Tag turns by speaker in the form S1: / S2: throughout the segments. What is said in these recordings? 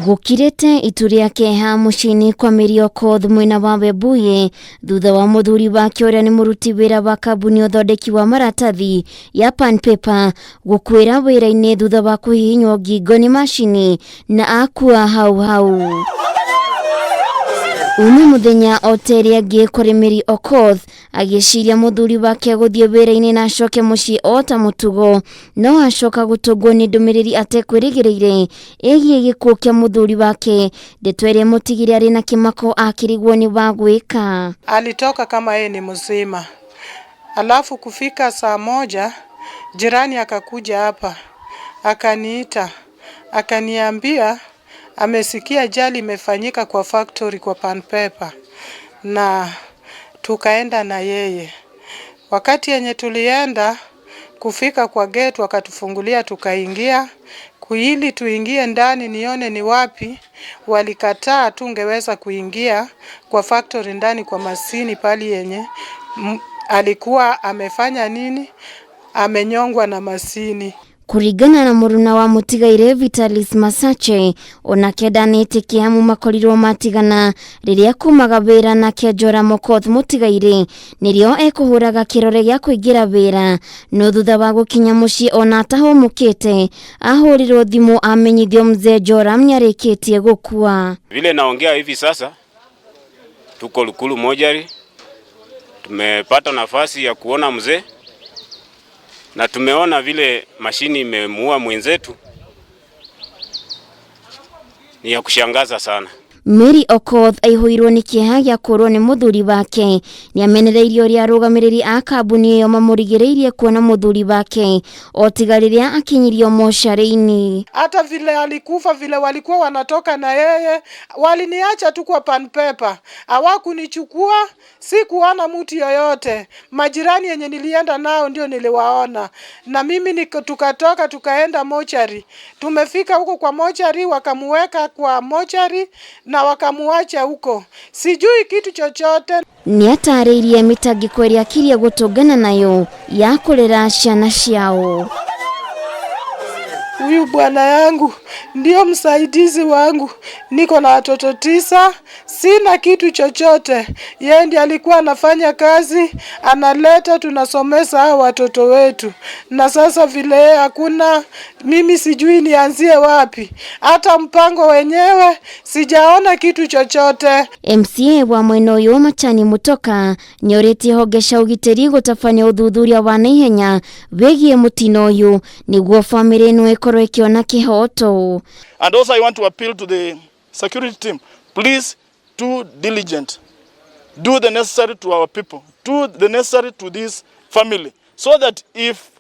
S1: Gũkirĩte itu rĩa kĩeha mũciĩ-inĩ kwa Mary Okoth mwena wa Webuye thutha wa mũthuri wake ũrĩa nĩ mũruti wĩra wa kambuni ya ũthondeki wa maratathi ya Pan Paper gũkuĩra wĩra-inĩ thutha wa kũhihinywo ngingo nĩ macini na akua hau hau. Uma mũthenya o ta ĩrĩa ĩngĩ kũrĩ Mary Okoth agĩciria mũthuri wake gũthiĩ wĩra-inĩ na acoke mũciĩ o ta mũtugo no acoka gũtũngwo nĩ ndũmĩrĩri atekwĩrĩgĩrĩire ĩgiĩ gĩkuũ kĩa mũthuri wake, ndeto ĩrĩa ĩmũtigire arĩ na kĩmako akĩrigwo nĩ wa gwĩka.
S2: Alitoka kama yeye ni mzima, alafu kufika saa 1 jirani akakuja hapa akaniita akaniambia amesikia ajali imefanyika kwa factory kwa Pan Paper, na tukaenda na yeye. Wakati yenye tulienda kufika kwa gate wakatufungulia tukaingia. Ili tuingie ndani nione ni wapi, walikataa tungeweza kuingia kwa factory ndani kwa masini pali yenye alikuwa amefanya nini, amenyongwa na masini.
S1: Kũringana na mũruna wa mũtigaire Vitalis Masache onake ndanĩtĩkia amu makorirwo matigana rĩrĩa kumaga wĩra nake Joram Okoth mũtigaire nĩrĩo ekũhũraga kĩrore gĩa kũingĩra wĩra no thutha wa gũkinya mũciĩ ona atahũmũkĩte ahũrirwo thimũ amenyithio mzee Joram nĩarĩkĩtie gũkua.
S3: Vile naongea hivi sasa tuko Lukulu mojari, tumepata nafasi ya kuona mzee na tumeona vile mashini imemuua mwenzetu, ni ya kushangaza sana.
S1: Mary Okoth aihũirwo nĩ kĩeha gĩa kũrwo nĩ mũthuri wake nĩamenereirie ũrĩa arũgamĩrĩri a kambuni ĩyo mamũrigĩrĩirie kuona mũthuri wake o tiga rĩrĩa akinyirio mocarĩ-inĩ.
S2: Hata vile alikufa, vile walikuwa wanatoka na yeye, waliniacha tu kwa Pan Paper, hawakunichukua, sikuona mtu yoyote. Majirani yenye nilienda nao ndio niliwaona, na mimi tukatoka tukaenda mochari. Tumefika huko kwa mochari, wakamuweka kwa mochari na wakamuacha huko, sijui kitu chochote.
S1: Nĩatarĩirie mĩtangĩko ĩrĩa akirie gũtũngana nayo ya kũrera ciana ciao.
S2: Huyu bwana yangu ndio msaidizi wangu, niko na watoto 9, sina kitu chochote. Yeye ndiye alikuwa anafanya kazi, analeta, tunasomesa hao watoto wetu. Na sasa vile hakuna, mimi sijui nianzie wapi, hata mpango wenyewe sijaona kitu chochote.
S1: MCA wa mwena ũyũ Machani Mutoka nĩorĩtie honge cia ũgitĩri gũtabania ũthuthuria wa naihenya wĩgiĩ mũtino ũyũ nĩguo bamĩrĩ ĩno ĩkorwo ĩkĩona kĩhoto.
S4: And also I want to appeal to the security team, please do diligent, do the necessary to our people, do the necessary to this family, so that if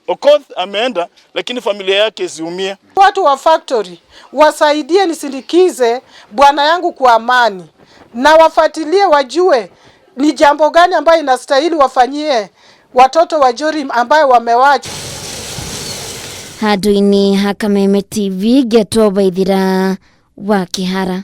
S4: Okoth ameenda lakini familia yake isiumie.
S2: Watu wa factory wasaidie nisindikize bwana yangu kwa amani, na wafuatilie wajue ni jambo gani ambayo inastahili wafanyie watoto wa Jorim ambayo wamewacha.
S1: Handũ-inĩ ha Kameme TV ngetwo Waithira wa Kĩhara.